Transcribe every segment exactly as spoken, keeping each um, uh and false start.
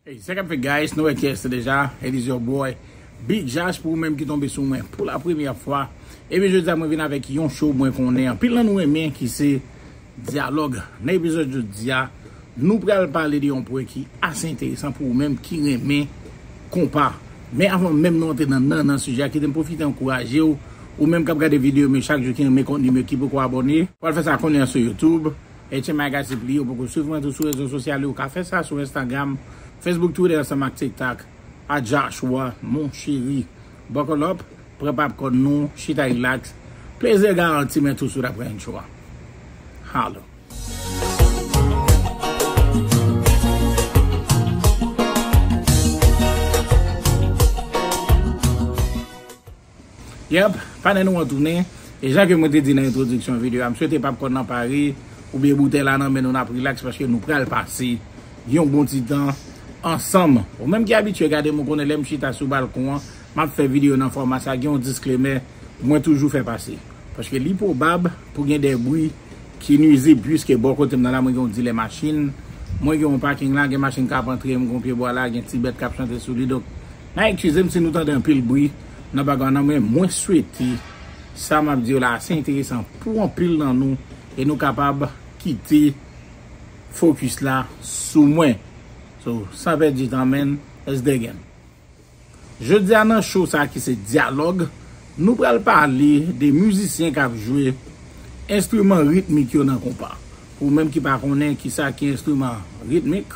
Hey, sa k ap fèt, guys? Nou wè kiyès se deja. It is your boy, Big Josh, pou ou menm ki tonbe sou mwen pou la premyè fwa. Ebyen, jodi a mwen vin avèk yon show mwen konnen anpil nan nou renmen, ki se dyalòg. Nan epizòd jodi a, nou pral pale de yon pwen ki ase enteresan pou ou menm ki renmen konpa. Men avan menm nou antre nan, nan, nan sijè a, kite m pwofite ankouraje w, ou menm k ap gade videyo m yo chak jou, ki renmen kontni m yo, ki poko abòne, w al fè sa kounye a sou YouTube. H M I Guys, epi ou poko swiv mwen tou sou rezo sosyal yo, ou ka fè sa sou Instagram, Facebook, Twitter, ansanm ak TikTok, a Joshua, mon chéri. Buckle up, pran popcorn nou, chita relax. Plezi garanti, men tou swit apre intro a. Holla. Yep, panè nou an tounen. E jan ke mwen te di nan entwodiksyon videyo a, m swete popcorn nan pare, oubyen boutèy la nan men nou, n ap relax, paske nou pral pase yon bon ti tan ansanm. Ou menm ki abitye gade m, ou konnen lè m chita sou balkon an, m ap fè videyo nan fòma sa, gen yon disclaimer mwen toujou fè pase. Paske li pwobab pou gen de bri ki nwizib, piske bò kote m nan la, mwen gen yon dilè machin. Mwen gen yon paking la, gen machin k ap antre, m gen yon pye bwa la, gen ti bèt k ap chante sou li. Donk, n a eskize m si nou tande anpil bri nan bagay nan, men mwen swete sa m ap di yo la ase enteresan pou anpil nan nou, e nou kapab kite fokis la sou mwen. So, san pèdi tan, man, let's dig in. Jodi a nan show sa ki se dyalòg, nou pral pale de mizisyen k ap jwe enstriman ritmik yo nan konpa. Pou ou menm ki pa konnen kisa ki enstriman ritmik,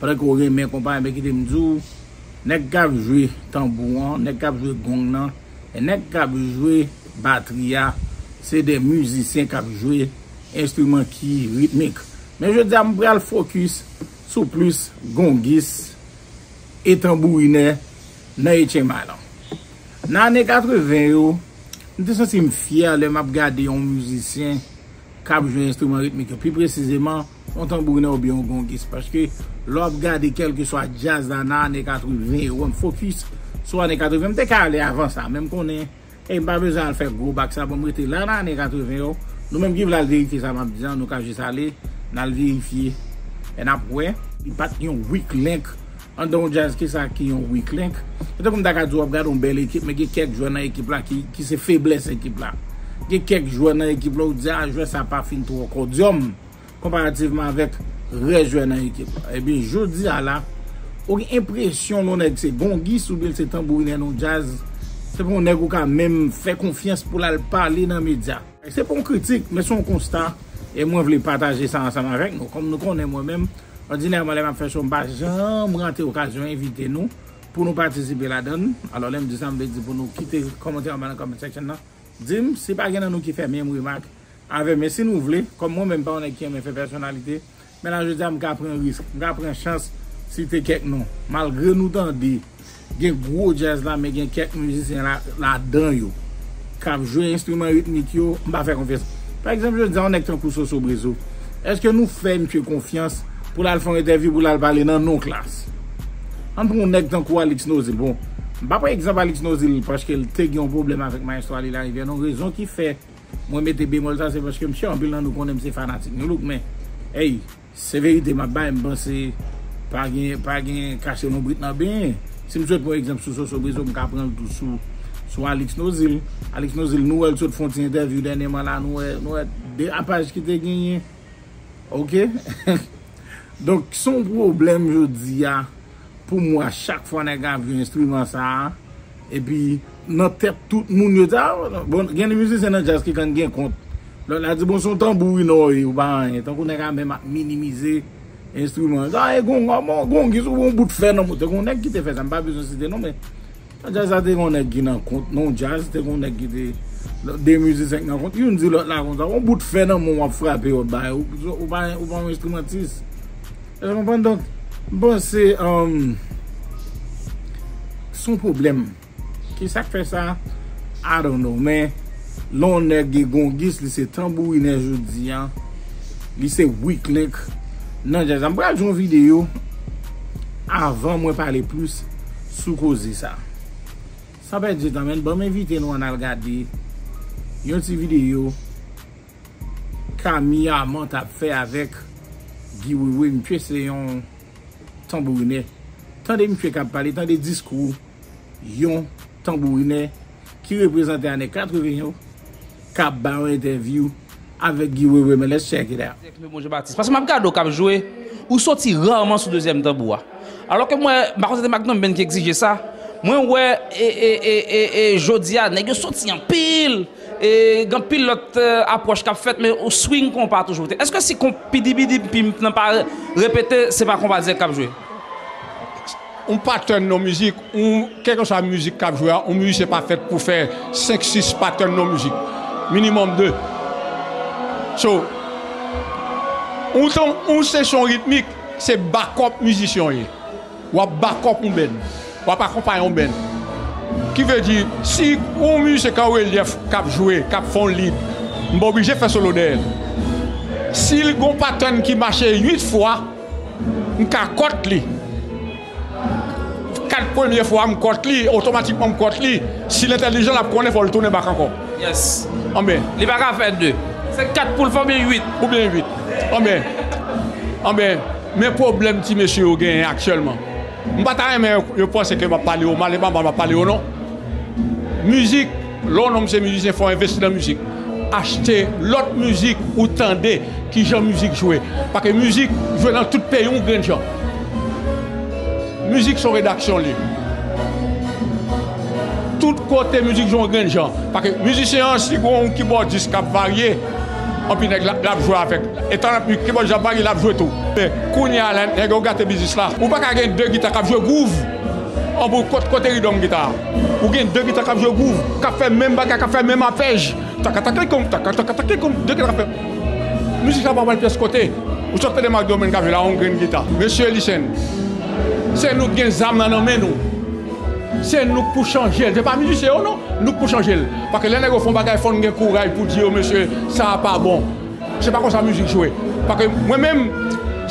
pandan ke w renmen konpa, enben kite m di w, nèg k ap jwe tanbou an, nèg k ap jwe gong nan, e nèg k ap jwe batri a, se de mizisyen k ap jwe enstriman ki ritmik. Men jodi a, m pral fokis sou plis gongis e tanbourinè nan H M I lan. Nan ane katreven yo, m te santi m fyè lè m ap gade yon mizisyen k ap jwe enstriman ritmik yo, pi presizeman, yon tanbourinè oubyen yon gongis. Paske lè w ap gade kèlkeswa djaz la nan ane katreven yo, m fokis sou ane katreven, m te ka ale avan sa, men m konnen, e m pa bezwen al fè gwo bak sa, bon, m rete la nan ane katreven yo. Nou menm ki vle al verifye sa m ap di an, nou ka jis ale, n al verifye, e n ap wè. Li pa t yon weak link anndan yon djaz, ki sa ki yon weak link? Se tankou m ta ka di w ap gade yon bèl ekip, men gen kèk jwè nan ekip la ki, ki se feblès ekip la. Gen kèk jwè nan ekip la, ou di, a, jwè sa pa fin twò kòdyòm konparativman avèk rès jwè nan ekip la. Ebyen, jodi a la, ou gen enpresyon lè yon nèg se gongis oubyen l se tanbourinè nan yon djaz, se pa yon nèg ou ka menm fè konfyans pou l al pale nan medya. Se pa yon kritik, men se yon konsta, e mwen vle pataje sa ansanm avèk nou. Kòm nou konnen mwen menm, òdinèman lè m ap fè show, m pa janm rate okazyon envite nou pou nou patisipe ladan l. Alò, lè m di sa, m vle di pou nou kite kòmantè anba nan comment section nan. Di m si pa gen nan nou ki fè menm remak avè m. Men si nou vle, kòm mwen menm pa yon nèg ki renmen fè pèsonalite, men la jodi a m ka pran risk, m ka pran chans site kèk non. Malgre nou tande gen gwo djaz la, men gen kèk mizisyen la, ladan yo k ap jwe enstriman ritmik yo, m pa fè konfyans. Pa egzanp, jodi a, yon nèg tankou Soso Brezo, èske nou fè misye konfyans pou l al fè yon entèvyou, pou l al pale nan non klas? Ann pran yon nèg tankou Alix Nozil. Bon, m pa pran egzanp Alix Nozil paske l te gen yon pwoblèm avèk Maestro Ali Larivière, non. Rezon ki fè mwen mete bemòl sa, se paske misye, anpil nan nou konnen m se fanatik New Look, men, ey, se verite m ap bay, m panse pa gen, pa gen kache lonbrit nan benyen. Si m sot pran egzanp sou Soso Brezo, m ka pran l tou sou, sou Alix Nozil. Alix Nozil, nou wè l sot fè yon ti entèvyou dènyèman la, nou wè, nou wè derapaj ki te genyen. Oke? Donk, se yon pwoblèm jodi a pou mwen, chak fwa nèg ap jwe enstriman sa a, epi nan tèt tout moun yo di, a, bon, gen de mizisyen nan djaz ki konn gen kont. Lòt la di, bon, se yon tanbourinè w ye, ou pa anyen. Tankou nèg la menm ap minimize enstriman. A, e gong, a, bon, gongis, ou yon bout fè nan mwen. Tankou yon nèg ki te fè sa, m pa bezwen site non, men nan djaz la te gen yon nèg ki nan kont, nan djaz, te gen yon nèg ki te, de mizisyen ki nan kont, youn di lòt la konsa, yon bout fè nan men w ap frape, w ap bay, ou, ou pa, ou pa yon enstrimantis. Èske w konprann? Donk, m panse, um, se yon pwoblèm. Ki sa k fè sa? I don't know, men lè yon nèg gen gongis, li se tanbourinè jodi a, li se weak link nan djaz la. M pral jwe yon videyo avan mwen pale plis sou koze sa. San pèdi tan, men ban m envite nou ann al gade yon ti videyo Camille Armand t ap fè avèk Guy Wewe. Misye se yon tanbourinè. Tande misye k ap pale, tande diskou yon tanbourinè ki reprezante ane katreven yo, k ap ba yon entèvyou avèk Guy Wewe, men let's check it out. Avèk Mè Bonje Batis. Paske m ap gade w k ap jwe, ou soti raman sou dezyèm tanbou a. Alò ke mwen, m pa konn si se Magnum Band ki egzije sa. Mwen wè, e, e, e, e, e, jodi a, nèg yo soti anpil. E, gen anpil lòt, e, apwòch k ap fèt, men ou swing konpa toujou te. Èske si kon pidibidi pim nan pa repete, se pa konpa dirèk k ap jwe? Yon patèn nan mizik, yon, kèlkeswa mizik k ap jwe a, yon mizisyen pa fèt pou fè senk, sis patèn nan mizik. Minimòm de. So, yon tan, yon sesyon ritmik, se bakòp mizisyen w ye. W ap bakòp yon band. W ap akonpaye yon band. Ki vle di, si yon mizisyen k an relyèf, k ap jwe, k ap fè yon lead, m pa oblije fè solo dèyè l. Si l gon patèn ki mache uit fwa, m ka kòt li. Kat premye fwa m kòt li, otomatikman m kòt li. Si l entèlijan, l ap konnen fò l tounen bak ankò. Yes. Anben. Li pa ka fè de. Se kat pou l fè oubyen uit. Oubyen uit. Anben. Anben. Men pwoblèm ti mesye yo genyen aktyèlman. M pa ta renmen yo, yo panse ke m ap pale yo mal, e pa mal m ap pale yo non. Mizik, lè w nonm se mizisyen, fò w envesti nan mizik. Achte lòt mizik ou tande kijan mizik jwe. Paske mizik jwe nan tout peyi yon grenn jan. Mizik se yon redaksyon li. Tout kote mizik jwe yon grenn jan. Paske mizisyen an, si gon yon kibòdis k ap varye, anpi nèg la, l ap jwe avèk. Etan l ap kibòdis ap varye, l ap jwe tou. Men kounye a la, nèg yo gate biznis la. Ou pa ka gen de gita k ap jwe gwouv. Anpi kot, kote ridòm gita a? Ou gen de gita k ap jwe gwouv, k ap fè menm bagay, k ap fè menm apèj. Takatakakoum, takatakakoum, de gita k ap fè. Mizik la pa pral pyès kote. Ou sot tande Mac Domaine k ap jwe la, yon grenn gita. Mesye Licen, se nou k gen zam nan nan men nou. Se nou k pou chanje l. Se pa mizisyen yo non, nou k pou chanje l. Paske lè nèg yo fè yon bagay, fò n gen kouraj pou di yo, mesye, sa a pa bon. Se pa konsa mizik jwe. Paske mwen menm,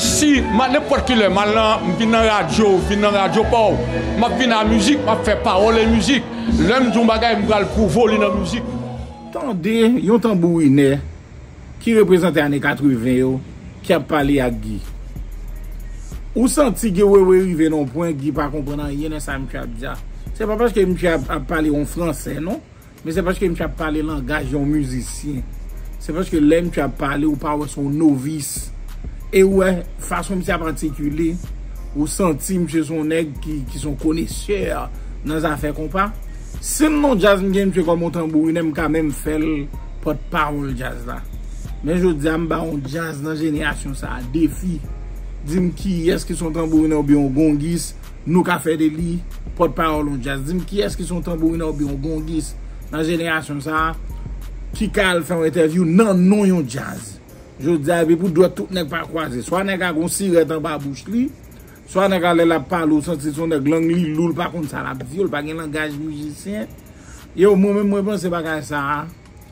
si m al nenpòt ki lè, m al nan, m vin nan radyo, vin nan radyo pa w, m ap vin a mizik, m ap fè pawòl e mizik. Lè m di yon bagay, m pral pwouve w li nan mizik. Tande yon tanbourinè ki reprezante ane katreven yo, ki ap pale ak Guy. Ou santi Guy Wewe rive nan yon pwen, Guy pa konprann anyen nan sa misye ap di a. Se pa paske misye ap, ap pale yon fransè, non. Men se paske misye ap pale langaj yon mizisyen. Se paske lè misye ap pale, ou pa wè se yon novis. E ou wè fason misye ap atikile, ou santi misye se yon nèg ki, ki se yon konesè nan zafè konpa. Si m nan djaz, m gen misye kòm yon tanbourinè, m ka menm fè l pòtpawòl djaz la. Men jodi a, m ba yon djaz nan jenerasyon sa a defi. Di m kiyès ki se yon tanbourinè oubyen yon gongis, nou ka fè de li pòtpawòl yon djaz. Di m kiyès ki se yon tanbourinè oubyen yon gongis nan jenerasyon sa a ki ka al fè yon entèvyou nan non yon djaz. Jodi a, epi pou dwèt tout nèg pa kwaze. Swa nèg la gon sirèt anba bouch li, swa nèg la lè l ap pale, ou santi se yon nèg lang li lou, l pa konn sa l ap di yo, l pa gen langaj mizisyen. Yo, mwen menm, mwen panse bagay sa a,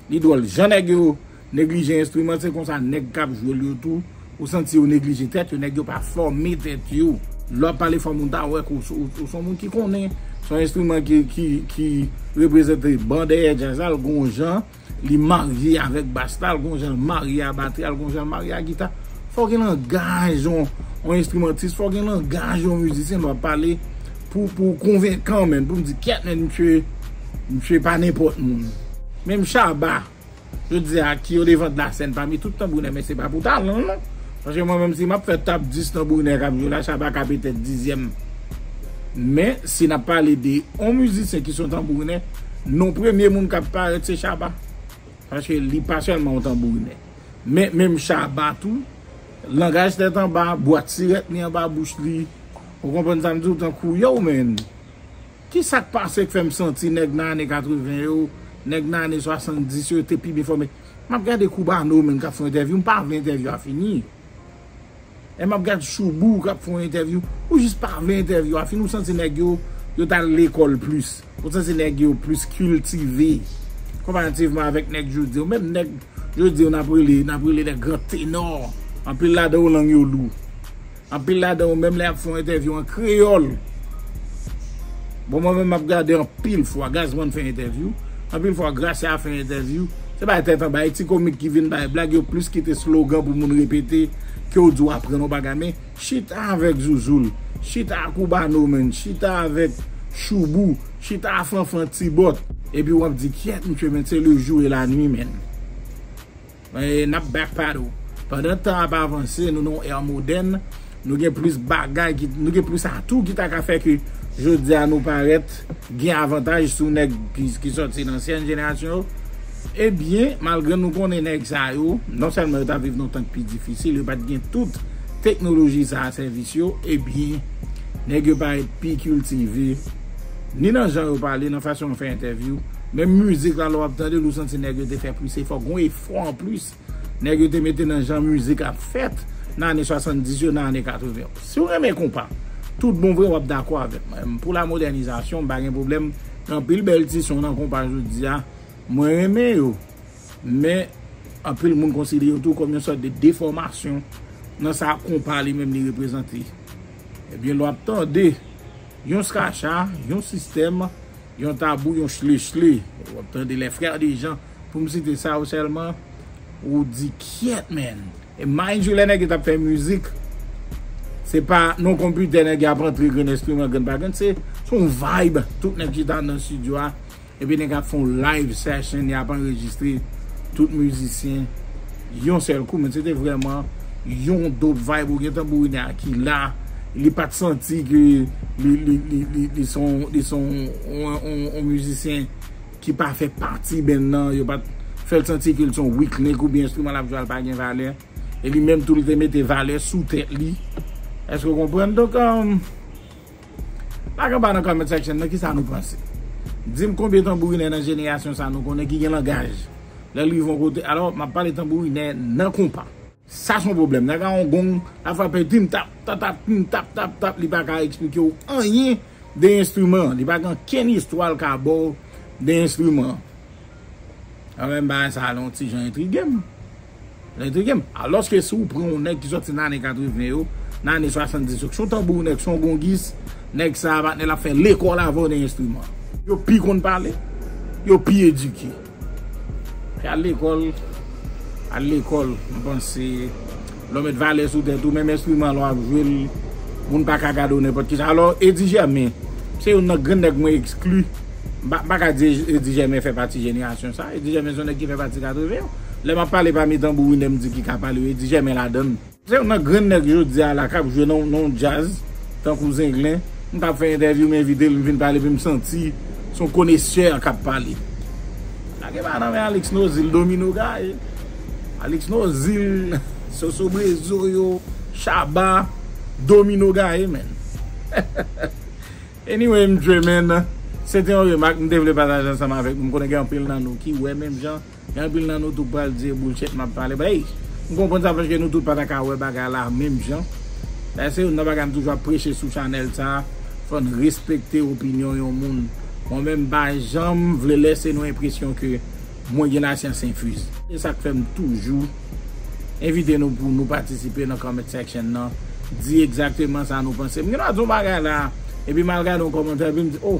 li dwòl. Jan nèg yo neglije enstriman, se konsa nèg k ap jwe l yo tou, ou santi yo neglije tèt yo, nèg yo pa fòme tèt yo. Lè w ap pale fò moun ta wè ke ou, ou, ou se yon moun ki konnen. Se yon enstriman ki, ki, ki reprezante ban dèyè djaz la, l gon jan li marye avèk bas la, l gon jan l marye a batri a, l gon jan l marye a gita. Fò w gen langaj yon, yon enstrimantis, fò w gen langaj yon mizisyen lè w ap pale pou, pou w konvenkan, menn, pou m di, kyèt, menn, misye, misye pa nenpòt moun. Menm Shabba, jodi a, ki o devan de la sèn pami tout tanbourinè, men se pa pou talan l, non. Paske mwen menm, si m ap fè top dis tanbourinè k ap jwe la, Shabba ka petèt dizyèm. Men, si n ap pale de yon mizisyen ki se yon tanbourinè, non premye moun k ap parèt, se Shabba. Paske li pa sèlman yon tanbourinè. Men, menm Shabba tou, langaj tèt anba, bwat sirèt li anba bouch li. Ou konprann sa m di w, tankou, yo, menn. Kisa k pase k fè m santi nèg nan ane katreven yo, nèg nan ane swasanndis yo te pi byen fòme? M ap gade Cubano, menn, k ap fè yon entèvyou, m pa vle entèvyou a fini. E m ap gade Shoubou k ap fè yon entèvyou, ou jis pa vle entèvyou a fini, ou santi nèg yo, yo t al lekòl plis. Ou santi nèg yo plis kiltive konparativman avèk nèg jodi yo. Menm nèg jodi yo n ap rele, n ap rele nèg gran tenò. Anpil ladan yo lang yo lou. Anpil ladan yo, menm lè y ap fè yon entèvyou an kreyòl. Bon, mwen menm, m ap gade anpil fwa Gazman fè entèvyou, anpil fwa Gracia fè entèvyou. Se bay tèt anba, e ti komik ki vin bay blag, yo plis kite slogan pou moun repete ke w di w aprann yon bagay. Men, chita avèk zouzoul, Chita ak Cubano, menn. Chita avèk Shoubou. Chita ak Fanfan Tibòt. Epi w ap di, kyèt, mesye, menn, se le jour et la nuit, menn. E, n ap back paddle. Pandan tan ap avanse, nou nan yon è modèn, nou gen plis bagay, ki, nou gen plis atou ki ta ka fè ke jodi a nou parèt gen avantaj sou nèg ki, ki sòti nan ansyen jenerasyon yo. Ebyen, malgre nou konnen nèg sa yo, non sèlman yo t ap viv nan tan ki pi difisil, yo pa t gen tout teknoloji sa a sèvis yo, ebyen, nèg yo parèt pi kiltive, ni nan jan yo pale, nan fason yo fè entèvyou, menm mizik la, lè w ap tande l, ou santi nèg yo te fè plis efò, gen yon efò anplis nèg yo te mete nan jan mizik ap fèt nan ane swasanndis yo, nan ane katreven yo. Si w renmen konpa, tout bon vre, w ap dakò avè m. Pou la modènizasyon, m pa gen pwoblèm. Gen anpil bèl ti son nan konpa jodi a. Mwen renmen yo. Men, anpil moun konsidere yo tou kòm yon sòt de defòmasyon nan sa konpa li menm li reprezante. Ebyen, lè w ap tande yon skracha, yon sistèm, yon tabou, yon chle chle. W ap tande les frères de Jean, pou m site sa yo sèlman, ou di kyèt, menn. E mind you, lè nèg yo t ap fè mizik, se pa nan konpitè nèg yo ap antre grenn enstriman, grenn pa grenn, se, se yon vibe, tout nèg chita nan estidyo a, epi nèg ap fè yon live session, y ap anrejistre tout mizisyen yon sèl kou, men se te vrèman yon dope vibe, ou gen tanbourinè a ki la, li pa t santi ke li, li, li, li, li se yon, li se yon, yon, yon, yon mizisyen ki pa fè pati band nan, yo pa t fè l santi ke l se yon weak link oubyen enstriman l ap jwe a l pa gen valè. E li menm tou, li te mete valè sou tèt li. Èske w konprann? Donk, um, lage anba nan comment section nan, kisa nou panse? Di m konbyen tanbourinè nan jenerasyon sa nou konnen ki gen langaj. Lè l rive yon kote, alò, m ap pale tanbourinè nan konpa. Sa se yon pwoblèm. Nèg a yon gong, l ap frape tim tap, tap, tap, tim tap, tap, tap, li pa ka eksplike w anyen de enstriman an. Li pa gen okenn istwa l ka ba w de enstriman an. An menm bagay sa a, yon ti jan entrige m. L entrige m. Alòske si w pran yon nèg ki sòti nan ane katreven yo, nan ane swasanndis yo, ki se yon tanbourinè, ki se yon gongis, nèg sa a, patnè, l ap fè lekòl avè w nan enstriman. Yo pi konn pale, yo pi edike. Fè al lekòl, al lekòl, m panse, lè w met valè sou tèt ou, menm enstriman lè w ap jwe l, moun pa ka gade w nenpòt kisa. Alò, Eddy Germain, se youn nan grenn nèg mwen ekskli. M pa, m pa ka di Eddy Germain fè pati jenerasyon sa. Eddy Germain se yon nèg ki fè pati katreven yo. Lè m ap pale pami tanbourinè m di ki ka pale yo, Eddy Germain ladan l. Se youn nan grenn nèg jodi a la k ap jwe nan, nan yon djaz, tankou Zenglen. M t ap fè entèvyou, m envite l, m vin pale, epi m santi se yon konesè k ap pale. Lage pa nan men Alix Nozil, Domino Gaye. Alix Nozil, Soso Brezo yo, Shabba, Domino Gaye, menn. Anyway, m dwe, menn. Se te yon remak m te vle pataje ansanm avèk nou. M konnen gen anpil nan nou ki wè menm jan. Gen anpil nan nou tou k pral di e bullshit m ap pale. But hey, m konprann sa paske nou tout pa ta ka wè bagay la menm jan. Dayè se youn nan bagay m toujou ap preche sou chanèl sa a. Fò n respekte opinyon yon moun. Mwen menm m pa janm vle lèse nou enpresyon ke mwen gen lasyans enfiz. Se sa k fè m toujou envite nou pou nou patisipe nan comment section nan. Di egzakteman sa nou panse. M gen dwa di yon bagay la, epi m al gade yon kòmantè, epi m di, oh,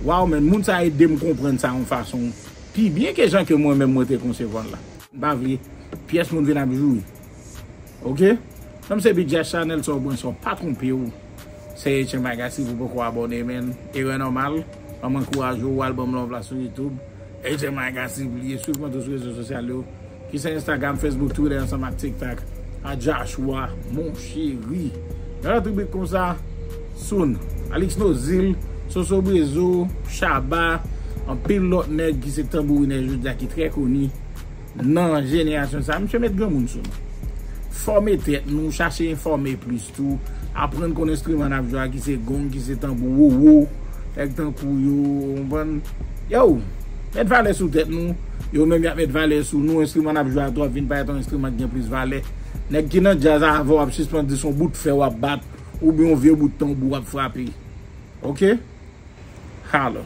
waw, men moun sa ede m konprann sa yon fason pi byen ke jan ke mwen menm mwen te konsevwa l la. M pa vle pyès moun vin ap joure. Oke? Kòm se Big Jazz Channel, sa w pran sa w pa twonpe w. Se H M Magazine, si w poko abòne, menn. Erè nòmal. Ban m ankouraje w, al ban m love la sou YouTube. H M Magazine, bliye swiv mwen tou sou rezo sosyal yo. Ki se Instagram, Facebook, Twitter, ansanm ak TikTok. A Joshua, mon chéri. Yon lòt ribrik konsa, Soon, Alix Nozil, Soso Brezo, Shabba, anpil lòt nèg ki se tanbourinè jodi a ki trè koni nan jenerasyon sa. Misye met granmoun sou nou. Fòme tèt nou, chache enfòme plis tou, aprann konn enstriman n ap jwe a ki se gong, ki se tanbou, wowo, nèg tankou yo, ou konprann? Yo, met valè sou tèt nou, yo menm y ap met valè sou nou, enstriman n ap jwe a tou ap vin parèt yon enstriman ki gen plis valè. Nèg ki nan djaz avè w ap sispann di se yon bout fè w ap bat, oubyen yon vye bout tanbou w ap frape. Oke? Holla.